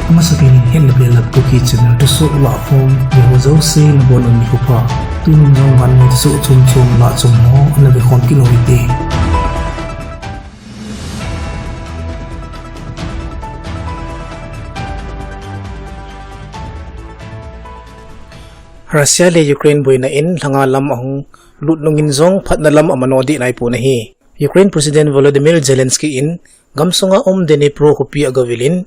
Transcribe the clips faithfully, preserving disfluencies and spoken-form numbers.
Amasapen in Hetna Belap Kuki channel thusoh lahkhom veho jouse nabonun nikho pha. Tunin jong vannoi thusoh chomchom lahchom ho ana vekhom kit u hite. Russia le Ukraine boina in lhanga lam ahung lut nungin jong phatna lam amano dih naipon ahi. Ukraine President Volodymyr Zelensky in gamsunga um Dnipro khopi agavil in,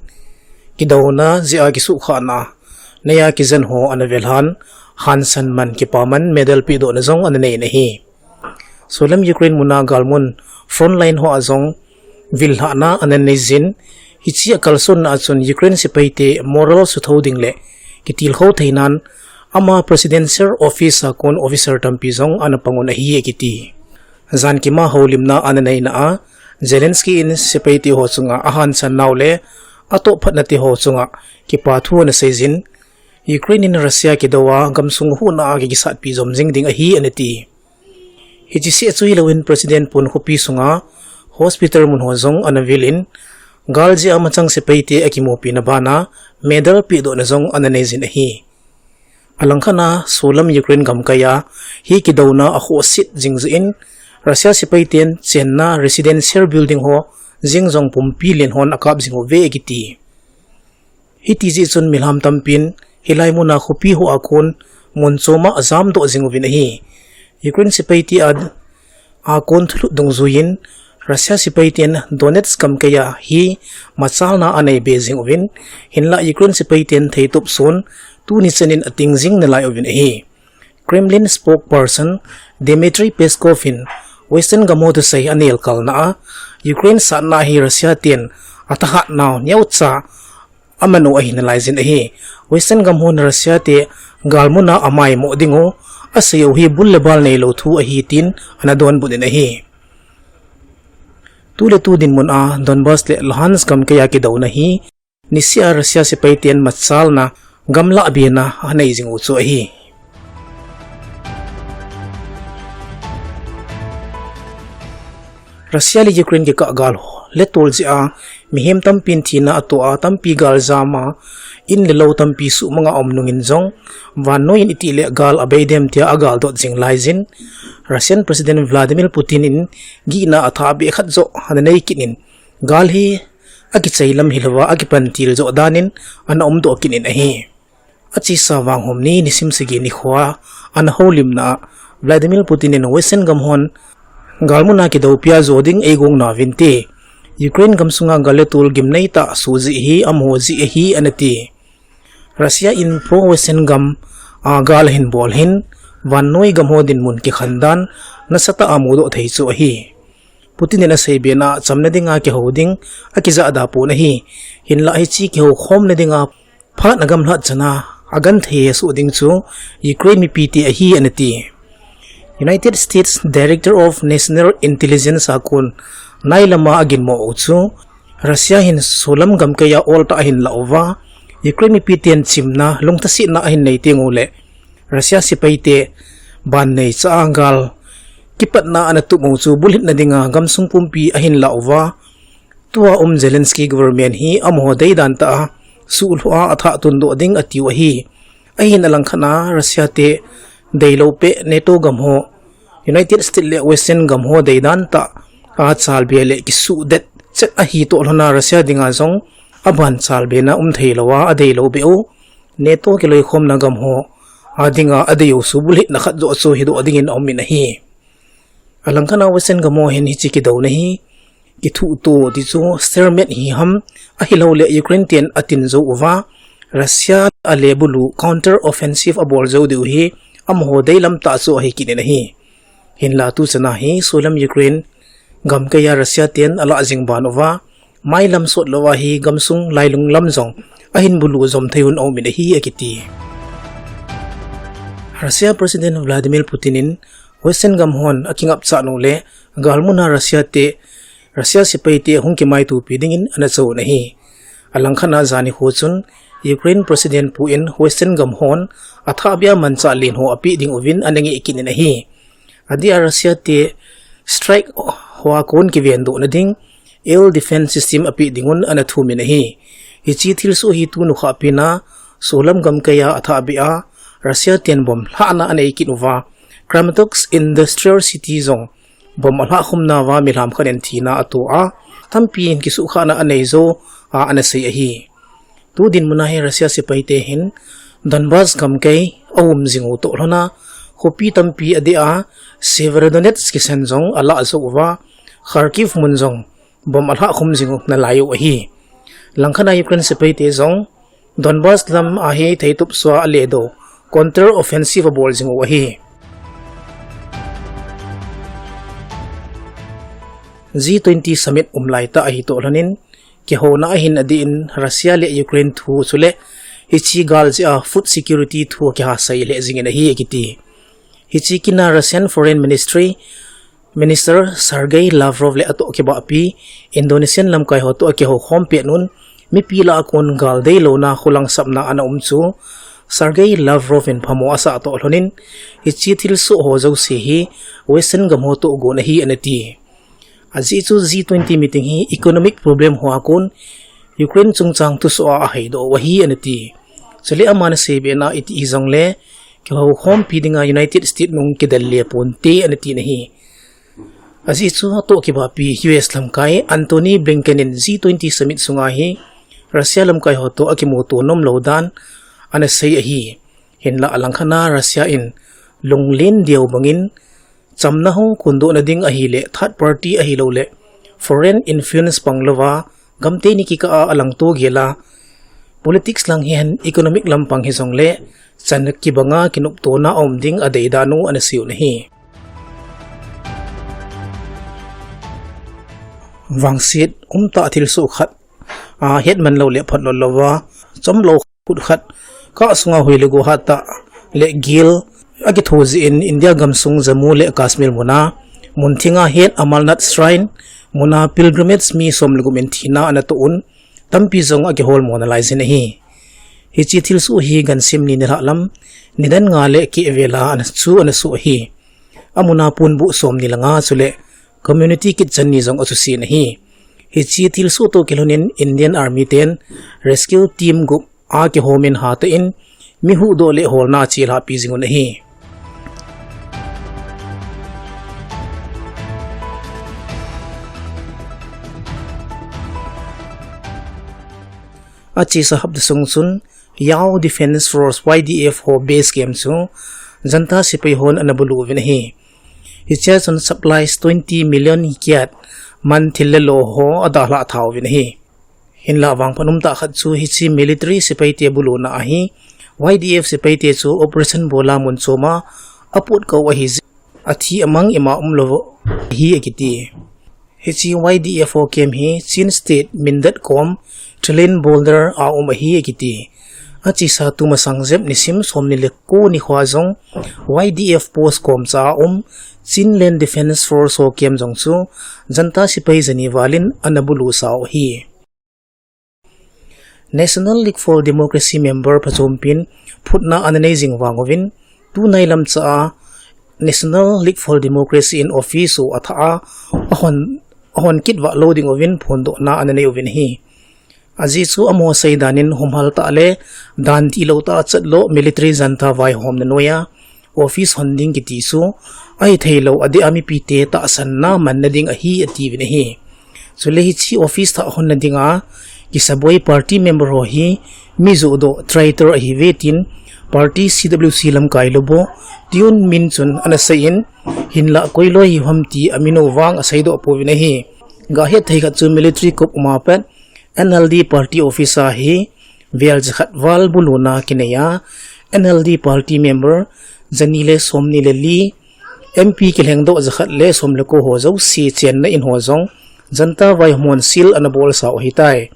kidouna jeh a kisuhkhahna neiya kijen ho ana velhan, hansan man kipaman medal pehdohna jong ana nei in ahi. Solam Ukraine muna galmun frontline hoa jong villhahna ana neijin, hiche a kalsonna a chun Ukraine sepaite moral suthou ding le kitilkhou theinan ama Presidential Office a kon officer tampi jong ana pangun ahi akiti. Jan kima houlimna ana neina a, Zelensky in sepaite ho chunga ahansan nau le atohphatna te ho chunga kipa thu ana seijin, Ukraine in Russia kidou a gamsung huhna a kikisatpi jom jing ding ahi anati. Hiche seh chu hilouvin President pun khopi sunga hospital mun ho jong ana vil in, gal jeh a machang sepaite akimupina bana medal pehdohna jong ana neijin ahi. Alangkhat a solam Ukraine gamkai a hi kidouna akhohset jing jeh in, Russia sepaiten chenna residential building ho jeng jong pumpi len hon akap jing uve akiti. Hiti jeh chun milham tampin hilai muna khopi hoa kon mun choma ajamdoh jing uvin ahi. Ukraine sepaite a, a kon thulut dungjuiyin Russia sepaiten Donetsk gamkai a hi machalna aneibe jing uvin, hinla Ukraine sepaiten theitop son tuni chanin ating jing nalai uvin ahi. Kremlin spokesperson Dmitry Peskov in Western gamho thusei anelkalna a, Ukraine satna hi Russia ten athahatnau neocha amanu ahi nalaijin ahi. Western gamhon Russia te galmuna amaimo dingu aseiyu hi bul le bal neilou thu ahi tin ana donbut in ahi. Tuletu dinmun a Donbas le Luhansk gamkai a kidouna hi niseh a Russia sepaiten machalna gamlah bena anei jingu chu ahi. Russia le Ukraine kikah gal letol jeh a mihem tampin thina atoh a, tampi galjama in le lou tampi suhmanga aum nungin jong, vannoiyin itih le gal abeidem tia agaldot jing laijin, Russian President Vladimir Putin in gihna athahbeh khat joh ana nei kit in, gal hi akichai lam hilouva akipantil joh danin ana umdoh kit in ahi. Achesa Vanghom ni nisim sagi nikhoa ana houlimna a Vladimir Putin in Western gamhon galmuna kidoupia jo ding eigong nauvinte, Ukraine gamsunga gal letol gimneitah soh jeh hi amaho jeh ahi anati. Russia in pro-Western gam a gal ahin bol hin vannoi gamho dinmun kikhen dan nasatah a mudoh thei chu ahi. Putin in aseibe na chamna dinga kihou ding akijahda pon ahi. Hinlah hiche kihoukhomna dinga phat agamlhat chana agenthei asoh ding chu Ukraine mipite ahi anati. United States Director of National Intelligence a kon nailama aginmo u chu Russia hin solam gamkai a oltah ahin lah uva, Ukraine mipiten chimna lungthasetna ahin nei tenguleh Russia sepaite banneicha a gal kipatna ana tup u chu bulhitna dinga gamsung pumpi ahin lah uva, tua um Zelensky government hi amaho deidan tah a suhlhu a athah tundoh ding atiu ahi. Ahin alangkhat a Russia te deilou peh NATO gamho, United States le Western gamho deidan tah a chalbe le kisuhdet chet ahitoh lhona Russia dinga jong abanchalbena umthei louva adeilou beh u NATO kiloikhomna gamho adinga adeiyu subulhitna khat joh chu hidoh dingin aumin ahi. Alangkhat a Western gamho hin hiche kidouna hi kithuhto ti chu stalemate hiham ahilouleh Ukraine ten atin jou uva, Russia ale bulu counter offensive abol jou diu hi amaho deilam tah chu ahi kit in ahi. Hinlah tuchana hi solam Ukraine gamkai a Russia ten alah jing ban uva, mailam sotlouva hi gamsung lailung lam jong ahin bulu jom thei un aumin ahi akiti. Russia President Vladimir Putin in Western gamhon akingapchat nule galmuna Russia te Russia sepaite hung kimaitopi dingin ana chouvin ahi. Alangkhat a jani nikho chun Ukraine President Putin Western gamhon athahbeh a manchah lenho apeh dinguvin ana ngeh kit in ahi. Adeh a Russia te strike hoa kon kivendohna ding air defense system apeh dingun ana thumin ahi. Hiche thilsoh hi tunu khah pin a, solam gamkai a athah beh a, Russia ten bomb lhahna anei kit uva, Kramatorsk Industrial City jong bomb alhah khum nauva milham khat in thina ato a, tampi in kisuhkhahna anei jou a, ana sei ahi. Tu dinmun a hi Russia sepai te hin Donbas gamkai aum jing u toh lhon a, khopi tampi adeh a, Severodonetsk kisan jong alah jou uva, Kharkiv mun jong bomb alhah khum jing u nalai u ahi. Langkhat a Ukraine sepai te jong Donbas lam a hi theitup sua aledoh, counter offensive abol jing u ahi. G twenty summit um lai tah ahi toh lhon in, kihouna ahin adih in Russia le Ukraine thu chule hiche gal jeh a food security thu akihasei lheh jing in ahi akiti. Hiche kin a Russian Foreign Ministry Minister Sergei Lavrov le atoh kibahpi Indonesian lamkai ho toh akihou khom pet un, mipi lah a kon gal deilouna kholang sapna ana um chu Sergei Lavrov in phamo asah toh lhon in, hiche thilsoh ho jouse hi Western gam ho toh gon ahi ana ti. Ajeh chu G twenty meeting hi economic problem ho a kon Ukraine chungchang thusoh a aheidoh u ahi ana ti. Chule aman asei bena iti hijongle, kihou khompi dinga United States nung kidel le ponte ana tina ahi. Ajeh chu atoh kibahpi U S lamkai Antony Blinken in G twenty summit sunga hi Russia lamkai ho toh akimuto nomlou dan ana sei ahi. Hinlah alangkhat a Russia in lunglen deu bangin chamna ho kondohna ding ahile third party ahilouleh foreign influence panglouva gamteni kikah a alangto gel a, politics lang hihen economic lampang hijongle chan kibanga kinoptona aum ding adeidan u ana sei u ahi. Vangset umtah thilsoh khat, a, hetman lou le phatlou louva, chomlou khut khat, kah sunga hui le go hattah le gel akitho jeh in India gamsung Jammu le Kashmir muna, mun thenga het Amarnath Shrine muna pilgrimage mi som le gup in thina ana toh un, tampi jong akiholmo nalai jin ahi. Hiche thilsoh hi gansim ni nilhah lam, nidan nga le keh vel a ana chu ana soh ahi. Amuna ponbuh somni le nga chule community kitchen ni jong achusen ahi. Hiche thilsoh toh kilhon in Indian Army ten rescue team gup akihom in hatah in mi huhdoh le holna achelhahpi jing un ahi. Achesa hapta sung chun Yau Defence Force, Y D F, ho base camp chu junta sepai hon ana bulu uvin ahi. Hichea chun supplies twenty million kiat man thil le lo ho adalhah tha uvin ahi. Hinlah vangphat umtah khat chu hiche military sepai te buluna ahi, Y D F sepai te chu operation bola mun choma apot kah u ahi jeh, athi amang ima umlou ahi akiti. Hiche Y D F ho camp hi Chin State Mindat kom Trilin Border a um ahi akiti. Achesa tumasang jep nisim somni le ko nikho jong Y D F post komcha a um Chinland Defence Force ho camp jong chu junta sepai jani valin ana bulu sau ahi. National League for Democracy member phachompin phutna ana nei jing vang uvin, tunai lamcha a National League for Democracy in office u athah a, ahon, ahon kit vah lou ding uvin phondohna ana nei uvin ahi. Ajeh chu amaho seidan in humhal tah le dan tilou tah a chatlou military junta vaihomna noiya office hon ding kiti chu ahithei lou adeh a mipite tahsanna manna ding ahi atiuvin ahi. Chule hiche office thah honna dinga kisaboi party member ho hi mi johdoh, traitor ahiuve tin party C W C lamkai lubo Tun Min chun ana seiyin, hinlah koiloi hiuham ti amin u vang aseidoh pouvin ahi. Gahet thei khat chu military coup uma pat N L D party office a hi vel jakhat val buluna kineiya, N L D party member jani le somni le li, M P kilhengdoh jakhat le som le ko ho jouse chenna in ho jong junta vaihomhon seal ana bolsau ahitai.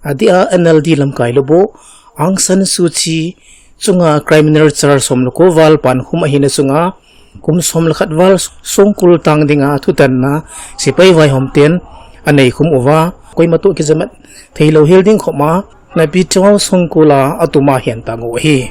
Adeh a N L D lamkai lubo Aung San Suu Kyi chunga criminal charge som le ko val pankhum ahina chunga kum som le khat val songkul tang dinga thutanna sepai vaihom ten anei khum uva, koima toh kijamat theilou hel ding khopma Naypyitaw songkul a atuma ahen tang u ahi.